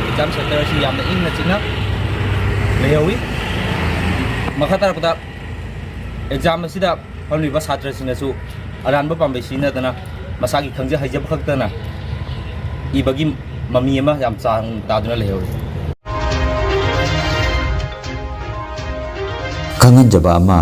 ꯑꯦꯛꯖꯥꯝ ꯁꯦꯟꯇꯔ ꯑꯁꯤ ꯌꯥꯝꯅ ꯏꯪꯅ ꯆꯤꯛꯅ ꯂꯩꯍꯧꯏ꯫ ꯃꯈꯥ ꯇꯥꯔꯛꯄꯗ ꯑꯦꯛꯖꯥꯝ ꯑꯁꯤꯗ ꯐꯝꯂꯤꯕ ꯁꯥꯇ꯭ꯔꯁꯤꯡꯅꯁꯨ ꯑꯔꯥꯟꯕ ꯄꯥꯝꯕꯩ ꯁꯤꯖꯤꯟꯅꯗꯅ ꯃꯁꯥꯒꯤ ꯈꯪꯖ ꯍꯩꯖꯕ ꯈꯛꯇꯅ ꯏꯕꯒꯤ ꯃꯃꯤ ꯑꯃ ꯌꯥꯝ ꯆꯥꯡ ꯇꯥꯗꯨꯅ ꯂꯩꯍꯧꯔꯤ꯫ ꯈꯪꯍꯟꯖꯕ ꯑꯃ,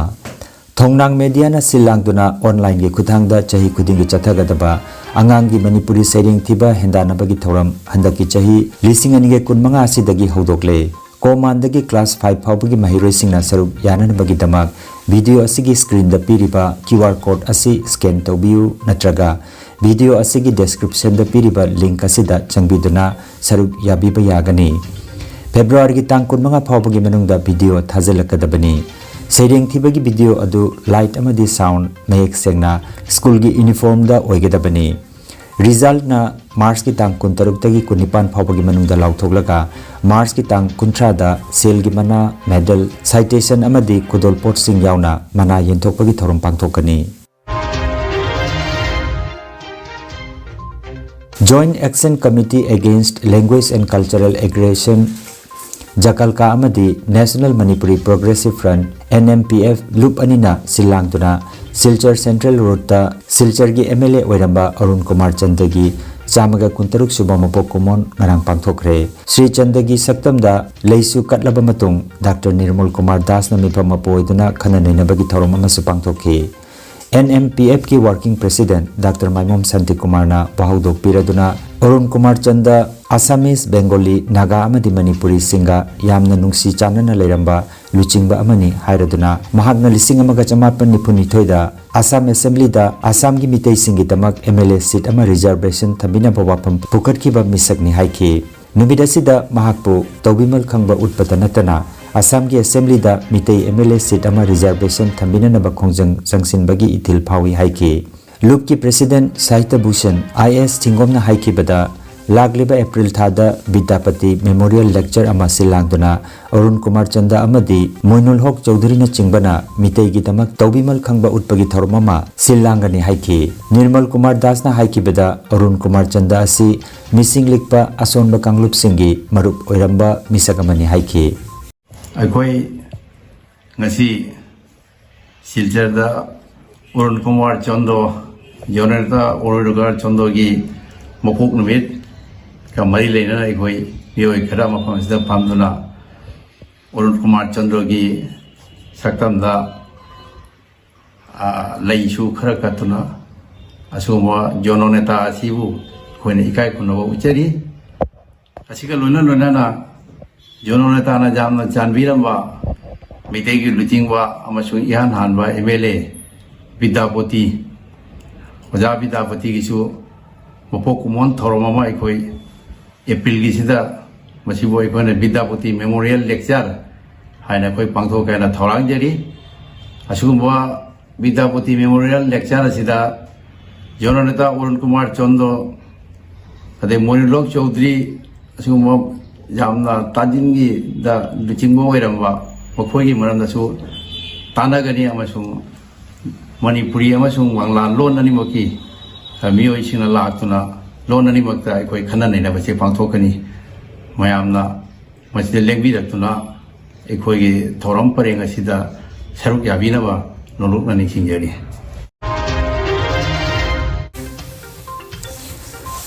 ꯊꯣꯡꯅꯥꯡ ꯃꯦꯗꯤꯌꯥꯅ ꯁꯤꯜ ꯂꯥꯡꯗꯨꯅ ꯑꯣꯟꯂꯥꯏꯟꯒꯤ ꯈꯨꯠꯊꯥꯡꯗ ꯆꯍꯤ ꯈꯨꯗꯤꯡꯒꯤ ꯆꯠꯊꯒꯗꯕ ꯑꯉꯥꯡꯒꯤ ꯃꯅꯤꯄꯨꯔꯤ ꯁꯩꯔꯦꯡ ꯊꯤꯕ ꯍꯦꯟꯗꯥꯟꯅꯕꯒꯤ ꯊꯧꯔꯝ ꯍꯟꯗꯛꯀꯤ ꯆꯍꯤ ꯂꯤꯁꯤꯡ ꯑꯅꯤꯒ ꯀꯨꯟꯃꯉꯥ ꯑꯁꯤꯗꯒꯤ ꯍꯧꯗꯣꯛꯂꯦ꯫ ꯀꯣ ꯃꯥꯟꯗꯒꯤ ꯀ꯭ꯂꯥꯁ ꯐꯥꯏꯚ ꯐꯥꯎꯕꯒꯤ ꯃꯍꯩꯔꯣꯏꯁꯤꯡꯅ ꯁꯔꯨꯛ ꯌꯥꯅꯅꯕꯒꯤꯗꯃꯛ ꯚꯤꯗꯤꯑꯣ ꯑꯁꯤꯒꯤ ꯁ꯭ꯀ꯭ꯔꯤꯟꯗ ꯄꯤꯔꯤꯕ ꯀ꯭ꯌꯨ ꯑꯥꯔ ꯀꯣꯗ ꯑꯁꯤ ꯁ꯭ꯀꯦꯟ ꯇꯧꯕꯤꯌꯨ ꯅꯠꯇ꯭ꯔꯒ ꯚꯤꯗꯤꯑꯣ ꯑꯁꯤꯒꯤ ꯗꯦꯁꯀ꯭ꯔꯤꯞꯁꯟꯗ ꯄꯤꯔꯤꯕ ꯂꯤꯡꯛ ꯑꯁꯤꯗ ꯆꯪꯕꯤꯗꯨꯅ ꯁꯔꯨꯛ ꯌꯥꯕꯤꯕ ꯌꯥꯒꯅꯤ꯫ ꯐꯦꯕ꯭ꯔꯨꯋꯥꯔꯤꯒꯤ ꯇꯥꯡ ꯀꯨꯟꯃꯉꯥ ꯐꯥꯎꯕꯒꯤ ꯃꯅꯨꯡꯗ ꯚꯤꯗꯤꯑꯣ ꯊꯥꯖꯤꯜꯂꯛꯀꯗꯕꯅꯤ꯫ ꯁꯩꯔꯦꯡ ꯊꯤꯕꯒꯤ ꯚꯤꯗꯤꯑꯣ ꯑꯗꯨ ꯂꯥꯏꯠ ꯑꯃꯗꯤ ꯁꯥꯎꯟ ꯃꯌꯦꯛ ꯁꯦꯡꯅ ꯁ꯭ꯀꯨꯜꯒꯤ ꯌꯨꯅꯤꯐꯣꯔꯝꯗ ꯑꯣꯏꯒꯗꯕꯅꯤ꯫ ꯔꯤꯖꯜꯠꯅ ꯃꯥꯔꯆꯀꯤ ꯇꯥꯡ ꯀꯨꯟꯇꯔꯨꯛꯇꯒꯤ ꯀꯨꯟꯅꯤꯄꯥꯟ ꯐꯥꯎꯕꯒꯤ ꯃꯅꯨꯡꯗ ꯂꯥꯎꯊꯣꯛꯂꯒ ꯃꯥꯔꯆꯀꯤ ꯇꯥꯡ ꯀꯨꯟꯊ꯭ꯔꯥꯗ ꯁꯦꯜꯒꯤ ꯃꯅꯥ, ꯃꯦꯗꯜ, ꯁꯥꯏꯇꯦꯁꯟ ꯑꯃꯗꯤ ꯈꯨꯗꯣꯜꯄꯣꯠꯁꯤꯡ ꯌꯥꯎꯅ ꯃꯅꯥ ꯌꯦꯟꯊꯣꯛꯄꯒꯤ ꯊꯧꯔꯝ ꯄꯥꯡꯊꯣꯛꯀꯅꯤ꯫ Joint Action Committee Against Language and Cultural Aggression, ꯖꯀꯜꯀꯥ ꯑꯃꯗꯤ National Manipuri Progressive Front, N M P F, ꯂꯨꯞ ꯑꯅꯤꯅ ꯁꯤꯜ ꯂꯥꯡꯗꯨꯅ ꯁꯤꯜꯆꯔ ꯁꯦꯟꯇ꯭ꯔꯦꯜ ꯔꯣꯗꯇ ꯁꯤꯜꯆꯔꯒꯤ ꯑꯦꯝ ꯑꯦꯜ ꯑꯦ ꯑꯣꯏꯔꯝꯕ ꯑꯔꯨꯟ ꯀꯨꯃꯥꯔ ꯆꯟꯗꯒꯤ ꯆꯥꯝꯃꯒ ꯀꯨꯟꯇꯔꯨꯛ ꯁꯨꯕ ꯃꯄꯣꯛ ꯀꯨꯝꯑꯣꯟ ꯉꯔꯥꯡ ꯄꯥꯡꯊꯣꯛꯈ꯭ꯔꯦ꯫ ꯁ꯭ꯔꯤ ꯆꯟꯗꯒꯤ ꯁꯛꯇꯝꯗ ꯂꯩꯁꯨ ꯀꯠꯂꯕ ꯃꯇꯨꯡ ꯗꯥꯛꯇꯔ ꯅꯤꯔꯃꯜ ꯀꯨꯃꯥꯔ ꯗꯥꯁꯅ ꯃꯤꯐꯝ ꯃꯄꯨ ꯑꯣꯏꯗꯨꯅ ꯈꯟꯅ ꯅꯩꯅꯕꯒꯤ ꯊꯧꯔꯝ ꯑꯃꯁꯨ ꯄꯥꯡꯊꯣꯛꯈꯤ꯫ ꯑꯦꯟ ꯑꯦꯝ ꯄꯤ ꯑꯦꯐꯀꯤ working president ꯗꯥꯛꯇꯔ ꯃꯥꯏꯃꯣꯝ ꯁꯥꯟꯇꯤꯀꯨꯃꯥꯔꯅ ꯋꯥꯍꯧꯗꯣꯛ ꯄꯤꯔꯗꯨꯅ ꯑꯔꯨꯟ ꯀꯨꯃꯥꯔ ꯆꯟꯗ ꯑꯁꯥꯃꯤꯁ, ꯕꯦꯡꯒꯣꯂꯤ, ꯅꯥꯒꯥ ꯑꯃꯗꯤ ꯃꯅꯤꯄꯨꯔꯤꯁꯤꯡꯒ ꯌꯥꯝꯅ ꯅꯨꯡꯁꯤ ꯆꯥꯟꯅꯅ ꯂꯩꯔꯝꯕ ꯂꯨꯆꯤꯡꯕ ꯑꯃꯅꯤ ꯍꯥꯏꯔꯗꯨꯅ ꯃꯍꯥꯛꯅ ꯂꯤꯁꯤꯡ ꯑꯃꯒ ꯆꯃꯥꯄꯟ ꯅꯤꯐꯨꯅꯤꯊꯣꯏꯗ ꯑꯁꯥꯝ ꯑꯦꯁꯦꯝꯕ꯭ꯂꯤꯗ ꯑꯁꯥꯝꯒꯤ ꯃꯤꯇꯩꯁꯤꯡꯒꯤꯗꯃꯛ ꯑꯦꯝ ꯑꯦꯜ ꯑꯦ ꯁꯤꯠ ꯑꯃ ꯔꯤꯖꯔꯕꯦꯁꯟ ꯊꯝꯕꯤꯅꯕ ꯋꯥꯐꯝ ꯄꯨꯈꯠꯈꯤꯕ ꯃꯤꯁꯛꯅꯤ ꯍꯥꯏꯈꯤ꯫ ꯅꯨꯃꯤꯠ ꯑꯁꯤꯗ ꯃꯍꯥꯛꯄꯨ ꯇꯧꯕꯤꯃꯜ ꯈꯪꯕ ꯎꯠꯄꯇ ꯅꯠꯇꯅ ꯑꯁꯥꯝꯒꯤ ꯑꯦꯁꯦꯝꯕ꯭ꯂꯤꯗ ꯃꯤꯇꯩ ꯑꯦꯝ ꯑꯦꯜ ꯑꯦ ꯁꯤꯠ ꯑꯃ ꯔꯤꯖꯔꯕꯦꯁꯟ ꯊꯝꯕꯤꯅꯅꯕ ꯈꯣꯡꯖꯪ ꯆꯪꯁꯤꯟꯕꯒꯤ ꯏꯊꯤꯜ ꯐꯥꯎꯏ ꯍꯥꯏꯈꯤ꯫ ꯂꯨꯞꯀꯤ ꯄ꯭ꯔꯦꯁꯤꯗꯦꯟꯠ ꯁꯥꯍꯤꯇ꯭ꯌ ꯚꯨꯁꯟ ꯑꯥꯏ ꯑꯦꯁ ꯊꯤꯡꯒꯣꯝꯅ ꯍꯥꯏꯈꯤꯕꯗ, ꯂꯥꯛꯂꯤꯕ ꯑꯦꯄ꯭ꯔꯤꯜ ꯊꯥꯗ ꯕꯤꯗ꯭ꯌꯥꯄꯇꯤ ꯃꯦꯃꯣꯔꯤꯌꯦꯜ ꯂꯦꯛꯆꯔ ꯑꯃ ꯁꯤꯜ ꯂꯥꯡꯗꯨꯅ ꯑꯔꯨꯟ ꯀꯨꯃꯥꯔ ꯆꯟꯗ ꯑꯃꯗꯤ ꯃꯣꯏꯅꯨꯜ ꯍꯣꯛ ꯆꯧꯙꯨꯔꯤꯅꯆꯤꯡꯕꯅ ꯃꯤꯇꯩꯒꯤꯗꯃꯛ ꯇꯧꯕꯤꯃꯜ ꯈꯪꯕ ꯎꯠꯄꯒꯤ ꯊꯧꯔꯝ ꯑꯃ ꯁꯤꯜ ꯂꯥꯡꯒꯅꯤ ꯍꯥꯏꯈꯤ꯫ ꯅꯤꯔꯃꯜ ꯀꯨꯃꯥꯔ ꯗꯥꯁꯅ ꯍꯥꯏꯈꯤꯕꯗ, ꯑꯔꯨꯟ ꯀꯨꯃꯥꯔ ꯆꯟꯗ ꯑꯁꯤ ꯃꯤꯁꯤꯡ ꯂꯤꯛꯄ ꯑꯁꯣꯟꯕ ꯀꯥꯡꯂꯨꯞꯁꯤꯡꯒꯤ ꯃꯔꯨꯞ ꯑꯣꯏꯔꯝꯕ ꯃꯤꯁꯛ ꯑꯃꯅꯤ ꯍꯥꯏꯈꯤ꯫ ꯑꯩꯈꯣꯏ ꯉꯁꯤ ꯁꯤꯜꯆꯔꯗ ꯑꯔꯨꯟ ꯀꯨꯃꯥꯔ ꯆꯟꯗ, ꯖꯣꯅꯦꯇꯥ ꯑꯔꯨꯟ ꯀꯨꯃꯥꯔ ꯆꯟꯗꯒꯤ ꯃꯄꯣꯛ ꯅꯨꯃꯤꯠꯀ ꯃꯔꯤ ꯂꯩꯅꯅ ꯑꯩꯈꯣꯏ ꯃꯤꯑꯣꯏ ꯈꯔ ꯃꯐꯝ ꯑꯁꯤꯗ ꯐꯝꯗꯨꯅ ꯑꯔꯨꯟ ꯀꯨꯃꯥꯔ ꯆꯟꯗꯒꯤ ꯁꯛꯇꯝꯗ, ꯑ, ꯂꯩꯁꯨ ꯈꯔ ꯀꯠꯇꯨꯅ ꯑꯁꯤꯒꯨꯝꯕ ꯖꯣꯅꯣꯅꯦꯇꯥ ꯑꯁꯤꯕꯨ ꯑꯩꯈꯣꯏꯅ ꯏꯀꯥꯏ ꯈꯨꯝꯅꯕ ꯎꯠꯆꯔꯤ꯫ ꯑꯁꯤꯒ ꯂꯣꯏꯅ ꯂꯣꯏꯅꯅ ꯖꯣꯅꯣꯅꯦꯇꯥꯅ ꯌꯥꯝꯅ ꯆꯥꯟꯕꯤꯔꯝꯕ ꯃꯩꯇꯩꯒꯤ ꯂꯨꯆꯤꯡꯕ ꯑꯃꯁꯨꯡ ꯏꯍꯥꯟ ꯍꯥꯟꯕ ꯑꯦꯝ ꯑꯦꯜ ꯑꯦ ꯕꯤꯗ꯭ꯌꯥꯄꯇꯤ, ꯑꯣꯖꯥ ꯕꯤꯗ꯭ꯌꯥꯄꯇꯤꯒꯤꯁꯨ ꯃꯄꯣꯛ ꯀꯨꯝꯑꯣꯟ ꯊꯧꯔꯝ ꯑꯃ ꯑꯩꯈꯣꯏ ꯑꯦꯄ꯭ꯔꯤꯜꯒꯤꯁꯤꯗ ꯃꯁꯤꯕꯨ ꯑꯩꯈꯣꯏꯅ ꯕꯤꯗ꯭ꯌꯥꯄꯇꯤ ꯃꯦꯃꯣꯔꯤꯌꯦꯜ ꯂꯦꯛꯆꯔ ꯍꯥꯏꯅ ꯑꯩꯈꯣꯏ ꯄꯥꯡꯊꯣꯛꯀꯦ ꯍꯥꯏꯅ ꯊꯧꯔꯥꯡꯖꯔꯤ꯫ ꯑꯁꯤꯒꯨꯝꯕ ꯕꯤꯗ꯭ꯌꯥꯄꯇꯤ ꯃꯦꯃꯣꯔꯤꯌꯦꯜ ꯂꯦꯛꯆꯔ ꯑꯁꯤꯗ ꯖꯣꯅꯣꯅꯦꯇꯥ ꯑꯔꯨꯟ ꯀꯨꯃꯥꯔ ꯆꯟꯗ, ꯑꯗꯩ ꯃꯣꯏꯅꯨꯜ ꯍꯣꯛ ꯆꯧꯙꯨꯔꯤ, ꯑꯁꯤꯒꯨꯝꯕ ꯌꯥꯝꯅ ꯇꯥꯖꯤꯟꯒꯤꯗ ꯂꯨꯆꯤꯡꯕ ꯑꯣꯏꯔꯝꯕ ꯃꯈꯣꯏꯒꯤ ꯃꯔꯝꯗꯁꯨ ꯇꯥꯟꯅꯒꯅꯤ ꯑꯃꯁꯨꯡ ꯃꯅꯤꯄꯨꯔꯤ ꯑꯃꯁꯨꯡ ꯕꯪꯂꯥ ꯂꯣꯟ ꯑꯅꯤꯃꯛꯀꯤ ꯃꯤꯑꯣꯏꯁꯤꯡꯅ ꯂꯥꯛꯇꯨꯅ ꯂꯣꯟ ꯑꯅꯤꯃꯛꯇ ꯑꯩꯈꯣꯏ ꯈꯟꯅ ꯅꯩꯅꯕꯁꯦ ꯄꯥꯡꯊꯣꯛꯀꯅꯤ꯫ ꯃꯌꯥꯝꯅ ꯃꯁꯤꯗ ꯂꯦꯡꯕꯤꯔꯛꯇꯨꯅ ꯑꯩꯈꯣꯏꯒꯤ ꯊꯧꯔꯝ ꯄꯔꯦꯡ ꯑꯁꯤꯗ ꯁꯔꯨꯛ ꯌꯥꯕꯤꯅꯕ ꯅꯣꯂꯨꯛꯅ ꯅꯤꯡꯁꯤꯡꯖꯔꯤ꯫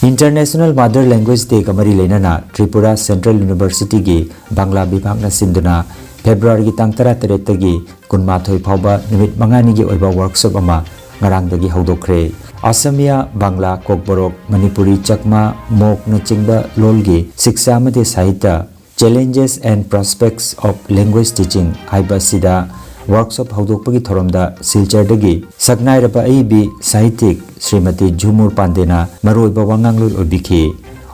International Mother Language Day ꯒ ꯃꯔꯤ ꯂꯩꯅꯅ ꯇ꯭ꯔꯤꯄꯨꯔꯥ ꯁꯦꯟꯇ꯭ꯔꯦꯜ ꯌꯨꯅꯤꯚꯔꯁꯤꯇꯤꯒꯤ ꯕꯪꯂꯥ ꯕꯤꯚꯥꯒꯅ ꯁꯤꯟꯗꯨꯅ ꯐꯦꯕ꯭ꯔꯨꯋꯥꯔꯤꯒꯤ ꯇꯥꯡ ꯇꯔꯥꯇꯔꯦꯠꯇꯒꯤ ꯀꯨꯟꯃꯥꯊꯣꯏ ꯐꯥꯎꯕ ꯅꯨꯃꯤꯠ ꯃꯉꯥꯅꯤꯒꯤ ꯑꯣꯏꯕ ꯋꯥꯔꯛꯁꯣꯞ ꯑꯃ ꯉꯔꯥꯡꯗꯒꯤ ꯍꯧꯗꯣꯛꯈ꯭ꯔꯦ꯫ ꯑꯁꯃꯤꯌꯥ, ꯕꯪꯂꯥ, ꯀꯣꯛꯕꯣꯔꯣꯛ, ꯃꯅꯤꯄꯨꯔꯤ, ꯆꯛꯃꯥ, ꯃꯣꯛꯅꯆꯤꯡꯕ ꯂꯣꯜꯒꯤ ꯁꯤꯛꯁꯥ ꯑꯃꯗꯤ ꯁꯥꯍꯤꯇ꯭ꯌ, Challenges and Prospects of Language Teaching ꯍꯥꯏꯕ ꯑꯁꯤꯗ ꯋꯥꯔꯛꯁꯣꯞ ꯍꯧꯗꯣꯛꯄꯒꯤ ꯊꯧꯔꯝꯗ ꯁꯤꯜꯆꯔꯗꯒꯤ ꯁꯛꯅꯥꯏꯔꯕ ꯑꯏꯕꯤ ꯁꯥꯍꯤꯇꯤꯛ ꯁ꯭ꯔꯤꯃꯇꯤ ꯖꯨꯃꯨꯔ ꯄꯥꯟꯗꯦꯅ ꯃꯔꯨꯑꯣꯏꯕ ꯋꯥꯉꯥꯡꯂꯣꯏ ꯑꯣꯏꯕꯤꯈꯤ꯫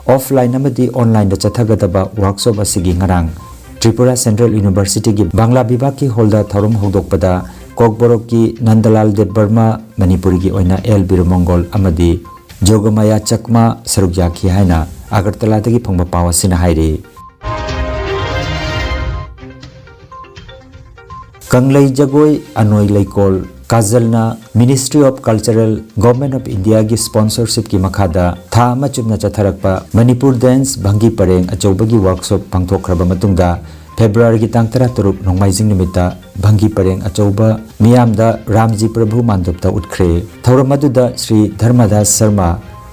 ꯑꯣꯐꯂꯥꯏꯟ ꯑꯃꯗꯤ ꯑꯣꯟꯂꯥꯏꯟꯗ ꯆꯠꯊꯒꯗꯕ ꯋꯥꯔꯛꯁꯣꯞ ꯑꯁꯤꯒꯤ ꯉꯔꯥꯡ ꯇ꯭ꯔꯤꯄꯨꯔꯥ ꯁꯦꯟꯇ꯭ꯔꯦꯜ ꯌꯨꯅꯤꯚꯔꯁꯤꯇꯤꯒꯤ ꯕꯪꯂꯥ ꯕꯤꯚꯥꯒꯀꯤ ꯍꯣꯜꯗ ꯊꯧꯔꯝ ꯍꯧꯗꯣꯛꯄꯗ ꯀꯣꯛꯕꯣꯔꯣꯛꯀꯤ ꯅꯟꯗꯂꯥꯜ ꯗꯦꯕꯕꯔꯃ, ꯃꯅꯤꯄꯨꯔꯤꯒꯤ ꯑꯣꯏꯅ ꯑꯦꯜ ꯕꯤꯔꯨꯃꯪꯒꯣꯜ ꯑꯃꯗꯤ ꯖꯣꯒꯃꯌꯥ ꯆꯛꯃꯥ ꯁꯔꯨꯛ ꯌꯥꯈꯤ ꯍꯥꯏꯅ ꯑꯒꯔꯇꯂꯥꯗꯒꯤ ꯐꯪꯕ ꯄꯥꯎ ꯑꯁꯤꯅ ꯍꯥꯏꯔꯤ꯫ ꯀꯪꯂꯩ ꯖꯒꯣꯏ ꯑꯅꯣꯏ ꯂꯩꯀꯣꯜ ꯀꯥꯖꯜꯅ Ministry of Cultural, Government of Indiaꯒꯤ sponsorshipꯀꯤ ꯃꯈꯥꯗ ꯊꯥ ꯑꯃ ꯆꯨꯞꯅ ꯆꯠꯊꯔꯛꯄ ꯃꯅꯤꯄꯨꯔ dance ꯚꯪꯒꯤ ꯄꯔꯦꯡ ꯑꯆꯧꯕꯒꯤ ꯋꯥꯔꯛꯁꯣꯞ ꯄꯥꯡꯊꯣꯛꯈ꯭ꯔꯕ ꯃꯇꯨꯡꯗ ꯐꯦꯕ꯭ꯔꯨꯋꯥꯔꯤꯒꯤ ꯇꯥꯡ ꯇꯔꯥꯇꯔꯨꯛ ꯅꯣꯡꯃꯥꯏꯖꯤꯡ ꯅꯨꯃꯤꯠꯇ ꯚꯪꯒꯤ ꯄꯔꯦꯡ ꯑꯆꯧꯕ ꯃꯤꯌꯥꯝꯗ ꯔꯥꯝꯖꯤ ꯄ꯭ꯔꯚꯨ ꯃꯥꯟꯗꯞꯇ ꯎꯠꯈ꯭ꯔꯦ꯫ ꯊꯧꯔꯝ ꯑꯗꯨꯗ Shri ꯙꯔꯃꯗꯥꯁ Sharma,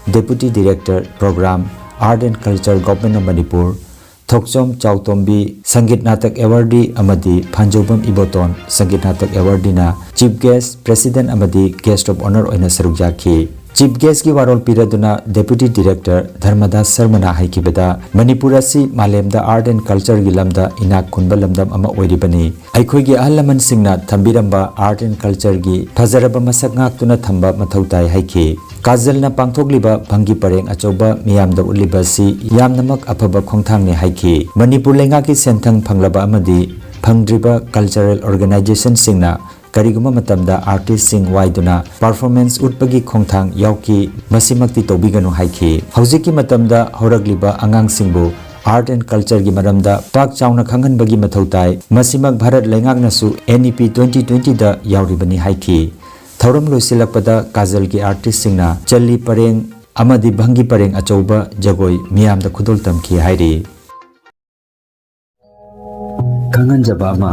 Deputy Director Program, Art and Culture, Government of Manipur, ꯊꯣꯛꯆꯣꯝ ꯆꯥꯎꯇꯣꯝꯕꯤ, ꯁꯪꯒꯤꯠ ꯅꯥꯇꯛ ꯑꯦꯋꯥꯔꯗꯤ ꯑꯃꯗꯤ ꯐꯥꯟꯖꯧꯕꯝ Iboton, Sangeet Natak ꯑꯦꯋꯥꯔꯗꯤꯅ Chief Guest, President ꯑꯃꯗꯤ Guest of Honour ꯑꯣꯏꯅ ꯁꯔꯨꯛ ꯌꯥꯈꯤ꯫ Chief Guestꯀꯤ ꯋꯥꯔꯣꯜ ꯄꯤꯔꯗꯨꯅ Deputy Director ꯙꯔꯃꯗꯥꯁ ꯁꯔꯃꯅ ꯍꯥꯏꯈꯤꯕꯗ, ꯃꯅꯤꯄꯨꯔ ꯑꯁꯤ ꯃꯥꯂꯦꯝꯗ Art and Cultureꯒꯤ ꯂꯝꯗ ꯏꯅꯥꯛ ꯈꯨꯟꯕ ꯂꯝꯗꯝ ꯑꯃ ꯑꯣꯏꯔꯤꯕꯅꯤ꯫ ꯑꯩꯈꯣꯏꯒꯤ ꯑꯍꯜ ꯂꯃꯟꯁꯤꯡꯅ ꯊꯝꯕꯤꯔꯝꯕ Art and Cultureꯒꯤ ꯐꯖꯔꯕ ꯃꯁꯛ ꯉꯥꯛꯇꯨꯅ ꯊꯝꯕ ꯃꯊꯧ ꯇꯥꯏ ꯍꯥꯏꯈꯤ꯫ ꯀꯥꯖꯜꯅ ꯄꯥꯡꯊꯣꯛꯂꯤꯕ ꯚꯪꯒꯤ ꯄꯔꯦꯡ ꯑꯆꯧꯕ ꯃꯤꯌꯥꯝꯗ ꯎꯠꯂꯤꯕ ꯑꯁꯤ ꯌꯥꯝꯅꯃꯛ ꯑꯐꯕ ꯈꯣꯡꯊꯥꯡꯅꯤ ꯍꯥꯏꯈꯤ꯫ ꯃꯅꯤꯄꯨꯔ ꯂꯩꯉꯥꯛꯀꯤ ꯁꯦꯟꯊꯪ ꯐꯪꯂꯕ ꯑꯃꯗꯤ ꯐꯪꯗ꯭ꯔꯤꯕ cultural organizationꯁꯤꯡꯅ ꯀꯔꯤꯒꯨꯝꯕ ꯃꯇꯝꯗ artistꯁꯤꯡ ꯋꯥꯏꯗꯨꯅ performance ꯎꯠꯄꯒꯤ ꯈꯣꯡꯊꯥꯡ ꯌꯥꯎꯈꯤ, ꯃꯁꯤꯃꯛꯇꯤ ꯇꯧꯕꯤꯒꯅꯨ ꯍꯥꯏꯈꯤ꯫ ꯍꯧꯖꯤꯛꯀꯤ ꯃꯇꯝꯗ ꯍꯧꯔꯛꯂꯤꯕ ꯑꯉꯥꯡꯁꯤꯡꯕꯨ Art and Cultureꯒꯤ ꯃꯔꯝꯗ ꯄꯥꯛ ꯆꯥꯎꯅ ꯈꯪꯍꯟꯕꯒꯤ ꯃꯊꯧ ꯇꯥꯏ꯫ ꯃꯁꯤꯃꯛ ꯚꯥꯔꯠ ꯂꯩꯉꯥꯛꯅꯁꯨ NEP twenty twentyꯗ ꯌꯥꯎꯔꯤꯕꯅꯤ ꯍꯥꯏꯈꯤ꯫ ꯊꯧꯔꯝ ꯂꯣꯏꯁꯤꯜꯂꯛꯄꯗ ꯀꯥꯖꯜꯒꯤ artistꯁꯤꯡꯅ ꯆꯜꯂꯤ ꯄꯔꯦꯡ ꯑꯃꯗꯤ ꯚꯪꯒꯤ ꯄꯔꯦꯡ ꯑꯆꯧꯕ ꯖꯒꯣꯏ ꯃꯤꯌꯥꯝꯗ ꯈꯨꯗꯣꯜ ꯇꯝꯈꯤ ꯍꯥꯏꯔꯤ꯫ ꯈꯪꯍꯟꯖꯕ ꯑꯃ,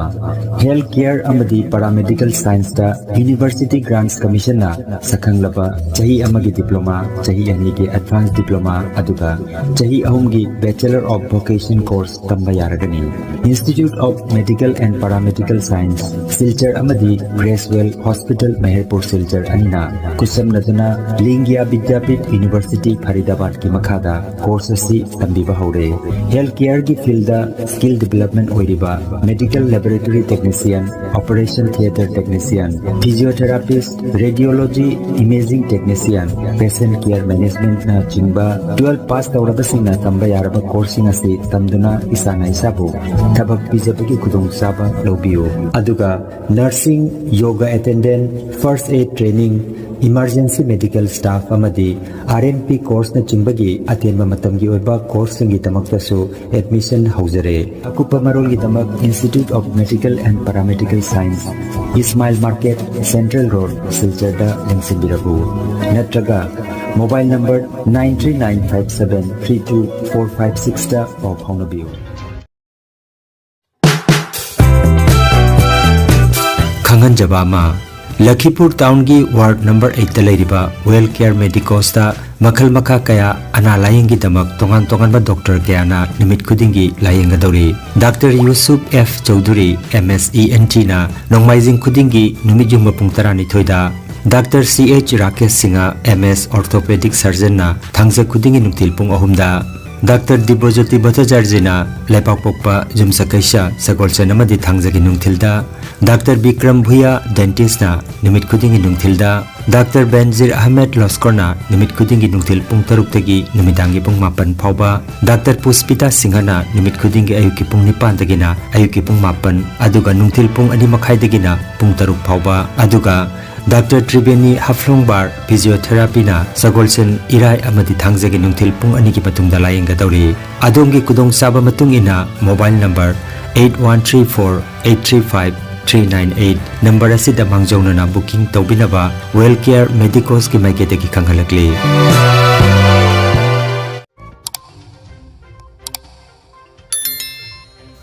Health Care ꯑꯃꯗꯤ Paramedical Scienceꯇ University Grants Commissionꯅ ꯁꯛꯈꯪꯂꯕ ꯆꯍꯤ ꯑꯃꯒꯤ diploma, ꯆꯍꯤ ꯑꯅꯤꯒꯤ advance diploma, ꯑꯗꯨꯒ ꯆꯍꯤ ꯑꯍꯨꯝꯒꯤ Bachelor of Vocation course ꯇꯝꯕ ꯌꯥꯔꯒꯅꯤ꯫ Institute of Medical and Paramedical Science, Silchar ꯑꯃꯗꯤ Creswell Hospital, ꯃꯍꯦꯔꯄꯨꯔ ꯁꯤꯜꯆꯔ ꯑꯅꯤꯅ ꯈꯨꯠꯁꯝꯅꯗꯨꯅ ꯂꯤꯡꯒꯤꯌꯥ ꯕꯤꯗ꯭ꯌꯥꯄꯤꯊ University ꯐꯔꯤꯗꯥꯕꯥꯗꯀꯤ ꯃꯈꯥꯗ course ꯑꯁꯤ ꯇꯝꯕꯤꯕ ꯍꯧꯔꯦ꯫ Health Careꯒꯤ fieldꯗ skill development ꯑꯣꯏꯔꯤꯕ Medical Laboratory Technician, Operation Theatre Technician, Physiotherapist, Radiology, Imaging Technician, Patient Care Managementꯅ ꯆꯤꯡꯕ twelve pass ꯇꯧꯔꯕꯁꯤꯡꯅ ꯇꯝꯕ ꯌꯥꯔꯕ courseꯁꯤꯡ ꯑꯁꯤ ꯇꯝꯗꯨꯅ ꯏꯁꯥꯅ ꯏꯁꯥꯕꯨ ꯊꯕꯛ ꯄꯤꯖꯕꯒꯤ ꯈꯨꯗꯣꯡꯆꯥꯕ ꯂꯧꯕꯤꯌꯨ꯫ ꯑꯗꯨꯒ nursing, yoga attendant, first aid training, emergency medical staff ꯑꯃꯗꯤ R M P courseꯅꯆꯤꯡꯕꯒꯤ ꯑꯇꯦꯟꯕ ꯃꯇꯝꯒꯤ ꯑꯣꯏꯕ courseꯁꯤꯡꯒꯤꯗꯃꯛꯇꯁꯨ admission ꯍꯧꯖꯔꯦ꯫ ꯑꯀꯨꯞꯄ ꯃꯔꯣꯜꯒꯤꯗꯃꯛ Institute of Medical and Paramedical Science, Ismail Market, Central Road, ꯁꯤꯜꯆꯔꯗ ꯂꯦꯡꯁꯤꯟꯕꯤꯔꯛꯎ꯫ ꯅꯠꯇ꯭ꯔꯒ mobile number nine three nine five seven three two four five sixꯇ ꯄꯥꯎ ꯐꯥꯎꯅꯕꯤꯌꯨ꯫ ꯈꯪꯍꯟꯖꯕ ꯑꯃ, ꯂꯈꯤꯄꯨꯔ townꯒꯤ ward number eightꯇ ꯂꯩꯔꯤꯕ Well Care Medicosꯇ ꯃꯈꯜ ꯃꯈꯥ ꯀꯌꯥ ꯑꯅꯥ ꯂꯥꯌꯦꯡꯒꯤꯗꯃꯛ ꯇꯣꯉꯥꯟ ꯇꯣꯉꯥꯟꯕ doctor ꯀꯌꯥꯅ ꯅꯨꯃꯤꯠ ꯈꯨꯗꯤꯡꯒꯤ ꯂꯥꯌꯦꯡꯒꯗꯧꯔꯤ꯫ Doctor Yusuf F Chowdhury, M S E N Tꯅ ꯅꯣꯡꯃꯥꯏꯖꯤꯡ ꯈꯨꯗꯤꯡꯒꯤ ꯅꯨꯃꯤꯠ ꯌꯨꯡꯕ ꯄꯨꯡ ꯇꯔꯥꯅꯤꯊꯣꯏꯗ, Doctor C H Rakesh Singh, M S Orthopedic Surgeonꯅ ꯊꯥꯡꯖ ꯈꯨꯗꯤꯡꯒꯤ ꯅꯨꯡꯊꯤꯜ ꯄꯨꯡ ꯑꯍꯨꯝꯗ, Doctor ꯗꯤꯕ꯭ꯔꯣꯖꯣꯇꯤ ꯚꯠꯇꯥꯆꯥꯔꯖꯤꯅ ꯂꯩꯕꯥꯛꯄꯣꯛꯄ, ꯌꯨꯝꯁꯀꯩꯁ, ꯁꯒꯣꯜꯁꯦꯟ ꯑꯃꯗꯤ ꯊꯥꯡꯖꯒꯤ ꯅꯨꯡꯊꯤꯜꯗ, Doctor ꯕꯤꯀ꯭ꯔꯝ ꯚꯨꯌꯥ, dentistꯅ ꯅꯨꯃꯤꯠ ꯈꯨꯗꯤꯡꯒꯤ ꯅꯨꯡꯊꯤꯜꯗ, Doctor ꯕꯦꯟꯖꯤꯔ ꯑꯍꯃꯦꯗ ꯂꯣꯁꯀꯣꯔꯅ ꯅꯨꯃꯤꯠ ꯈꯨꯗꯤꯡꯒꯤ ꯅꯨꯡꯊꯤꯜ ꯄꯨꯡ ꯇꯔꯨꯛꯇꯒꯤ ꯅꯨꯃꯤꯗꯥꯡꯒꯤ ꯄꯨꯡ ꯃꯥꯄꯟ ꯐꯥꯎꯕ, Doctor ꯄꯨꯁꯄꯤꯇꯥ ꯁꯤꯡꯍꯅ ꯅꯨꯃꯤꯠ ꯈꯨꯗꯤꯡꯒꯤ ꯑꯌꯨꯛꯀꯤ ꯄꯨꯡ ꯅꯤꯄꯥꯟꯗꯒꯤꯅ ꯑꯌꯨꯛꯀꯤ ꯄꯨꯡ ꯃꯥꯄꯟ, ꯑꯗꯨꯒ ꯅꯨꯡꯊꯤꯜ ꯄꯨꯡ ꯑꯅꯤ ꯃꯈꯥꯏꯗꯒꯤꯅ ꯄꯨꯡ ꯇꯔꯨꯛ ꯐꯥꯎꯕ, ꯑꯗꯨꯒ Doctor ꯇ꯭ꯔꯤꯕꯦꯅꯤ ꯍꯐ꯭ꯂꯣꯡꯕꯥꯔ, physiotherapyꯅ ꯁꯒꯣꯜꯁꯦꯟ, ꯏꯔꯥꯏ ꯑꯃꯗꯤ ꯊꯥꯡꯖꯒꯤ ꯅꯨꯡꯊꯤꯜ ꯄꯨꯡ ꯑꯅꯤꯒꯤ ꯃꯇꯨꯡꯗ ꯂꯥꯌꯦꯡꯒꯗꯧꯔꯤ꯫ ꯑꯗꯣꯝꯒꯤ ꯈꯨꯗꯣꯡꯆꯥꯕ ꯃꯇꯨꯡ ꯏꯟꯅ mobile number eight one three four eight three five three nine eight number ꯑꯁꯤꯗ ꯃꯥꯡꯖꯧꯅꯅ booking ꯇꯧꯕꯤꯅꯕ Well Care Medicosꯀꯤ ꯃꯥꯏꯀꯩꯗꯒꯤ ꯈꯪꯍꯜꯂꯛꯂꯤ꯫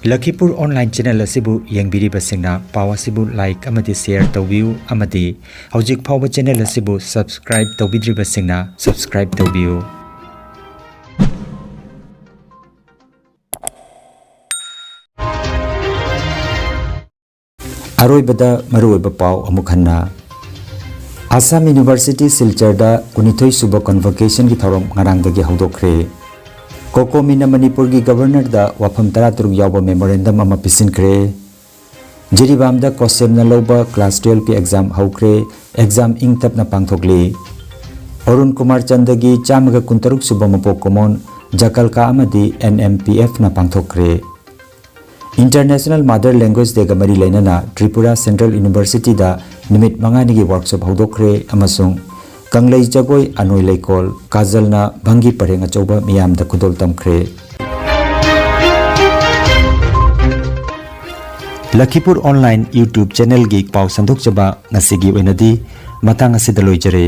ꯂꯈꯤꯄꯨꯔ online channel ꯑꯁꯤꯕꯨ ꯌꯦꯡꯕꯤꯔꯤꯕꯁꯤꯡꯅ ꯄꯥꯎ ꯑꯁꯤꯕꯨ like ꯑꯃꯗꯤ share ꯇꯧꯕꯤꯌꯨ ꯑꯃꯗꯤ ꯍꯧꯖꯤꯛ ꯐꯥꯎꯕ channel ꯑꯁꯤꯕꯨ subscribe ꯇꯧꯕꯤꯗ꯭ꯔꯤꯕꯁꯤꯡꯅ subscribe ꯇꯧꯕꯤꯌꯨ꯫ ꯑꯔꯣꯏꯕꯗ ꯃꯔꯨꯑꯣꯏꯕ ꯄꯥꯎ ꯑꯃꯨꯛ ꯍꯟꯅ꯫ ꯑꯁꯥꯝ University ꯁꯤꯜꯆꯔꯗ ꯀꯨꯟꯅꯤꯊꯣꯏ ꯁꯨꯕ convocationꯒꯤ ꯊꯧꯔꯝ ꯉꯔꯥꯡꯗꯒꯤ ꯍꯧꯗꯣꯛꯈ꯭ꯔꯦ꯫ ꯀꯣꯀꯣꯃꯤꯅ ꯃꯅꯤꯄꯨꯔꯒꯤ Governorꯗ ꯋꯥꯐꯝ ꯇꯔꯥꯇꯔꯨꯛ ꯌꯥꯎꯕ memorandum ꯑꯃ ꯄꯤꯁꯤꯟꯈ꯭ꯔꯦ꯫ ꯖꯤꯔꯤꯕꯥꯝꯗ ꯀꯣꯁꯦꯝꯅ ꯂꯧꯕ class twelveꯀꯤ exam ꯍꯧꯈ꯭ꯔꯦ꯫ Exam ꯏꯪ ꯇꯞꯅ ꯄꯥꯡꯊꯣꯛꯂꯤ꯫ ꯑꯔꯨꯟ ꯀꯨꯃꯥꯔ ꯆꯟꯗꯒꯤ ꯆꯥꯝꯃꯒ ꯀꯨꯟꯇꯔꯨꯛ ꯁꯨꯕ ꯃꯄꯣꯛ ꯀꯨꯝꯑꯣꯟ ꯖꯀꯜꯀꯥ ꯑꯃꯗꯤ NMPFꯅ ꯄꯥꯡꯊꯣꯛꯈ꯭ꯔꯦ꯫ International Mother Language Dayꯒ ꯃꯔꯤ ꯂꯩꯅꯅ ꯇ꯭ꯔꯤꯄꯨꯔꯥ Central Universityꯗ ꯅꯨꯃꯤꯠ ꯃꯉꯥꯅꯤꯒꯤ workshop ꯍꯧꯗꯣꯛꯈ꯭ꯔꯦ ꯑꯃꯁꯨꯡ ꯀꯪꯂꯩ ꯖꯒꯣꯏ ꯑꯅꯣꯏ ꯂꯩꯀꯣꯜ ꯀꯥꯖꯜꯅ ꯚꯪꯒꯤ ꯄꯔꯦꯡ ꯑꯆꯧꯕ ꯃꯤꯌꯥꯝꯗ ꯈꯨꯗꯣꯜ ꯇꯝꯈ꯭ꯔꯦ꯫ ꯂꯈꯤꯄꯨꯔ online YouTube channelꯒꯤ ꯄꯥꯎ ꯁꯟꯗꯣꯛꯆꯕ ꯉꯁꯤꯒꯤ ꯑꯣꯏꯅꯗꯤ ꯃꯇꯥꯡ ꯑꯁꯤꯗ ꯂꯣꯏꯖꯔꯦ꯫